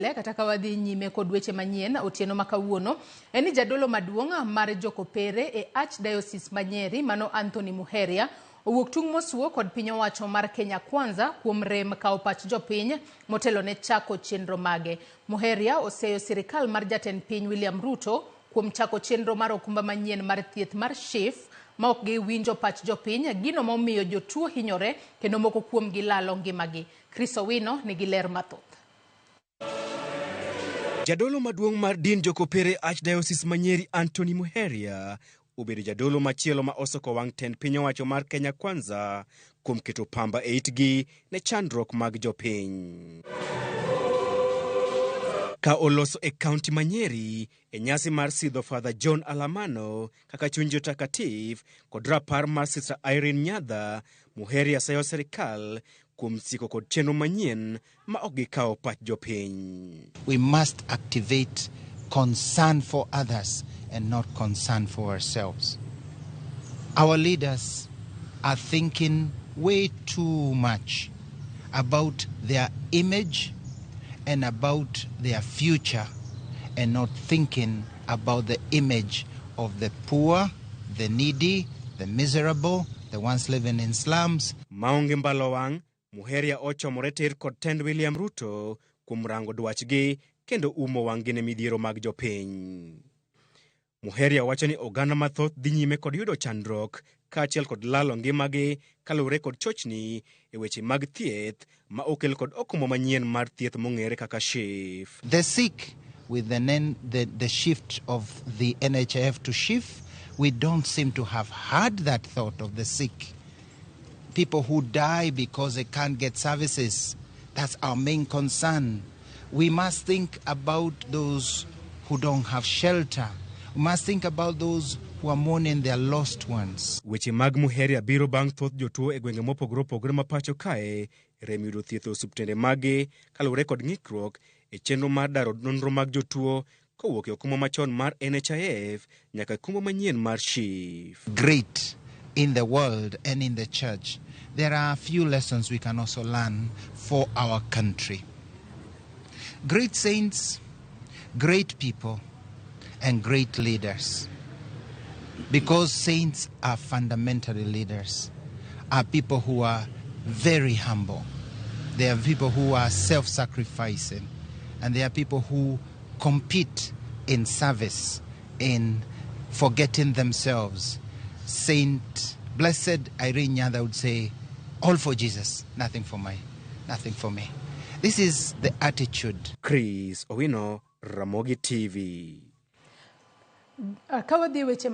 Kata ka wadhi nyime kod weche manyien otieno ma kawuono en ni jadolo maduong' mar Jokopere e Archdiocese ma Nyeri mano Anthony Muheria owuok tung' mosuo kod piny owacho mar Kenya Kwanza kuom rem kawo pach jopiny motelo ne chako chenro mage. Muheria oseyo sirikal mar jatend piny William Ruto kuom chako chenro mar okumba manyien mar thieth mar SHIF ma ok giwinjo pach jopiny, gino momiyo jotuo hinyore kendo moko kuomgi lalo ngimagi. Chris Owino nigi ler mathoth. Jadolo maduong' mar din Jokopere Archdiocese ma Nyeri Anthony Muheria obedo jadolo machielo ma osoko wang' tend piny owacho mar Kenya Kwanza kuom keto pamba e itgi ne chandruok mag jopiny. Ka oloso e kaunti ma Nyeri e nyasi mar sidho Father John Alamano kaka chuny jotakatifu kod rapar mar Sister Irene Nyadha, Muheria sayo sirikal kuom siko kod chenro manyien ma ok gikawo pach jopiny. We must activate concern for others and not concern for ourselves. Our leaders are thinking way too much about their image and about their future and not thinking about the image of the poor, the needy, the miserable, the ones living in slums. Maonge mbalo wang', Muheria ochomore tir kod tend William Ruto kuom rango dwachgi kendo umo wang'gi ne midhiero mag jopiny. Muheria wacho ni oganda mathoth dhi nyime kod yudo chandruok kaachiel kod lalo ngimagi kaluwore kod chochni e weche mag thieth ma okel kod okumba manyien mar thieth mong'ere kaka SHIF. The sick, with the shift of the NHIF to SHIF, we don't seem to have had that thought of the sick. People who die because they can't get services, that's our main concern. We must think about those who don't have shelter. We must think about those who are mourning their lost ones. Weche mag Muheria biro bang' thoth jotuo e gwenge mopogore opogore ma pacho kae rem yudo thieth e osuptende magi kaluwore kod ng'ikruok e chenro mar daro nonro mag jotuo kowuok e okumba machon mar NHIF nyaka okumba manyien mar SHIF. Great in the world and in the church, there are a few lessons we can also learn for our country. Great saints, great people, and great leaders. Because saints are fundamentally leaders, are people who are very humble. They are people who are self-sacrificing, and they are people who compete in service, in forgetting themselves. Saint Blessed Irene Nyadha would say, all for Jesus, nothing for me. This is the attitude. Chris Owino, Ramogi TV. Ka wadhi weche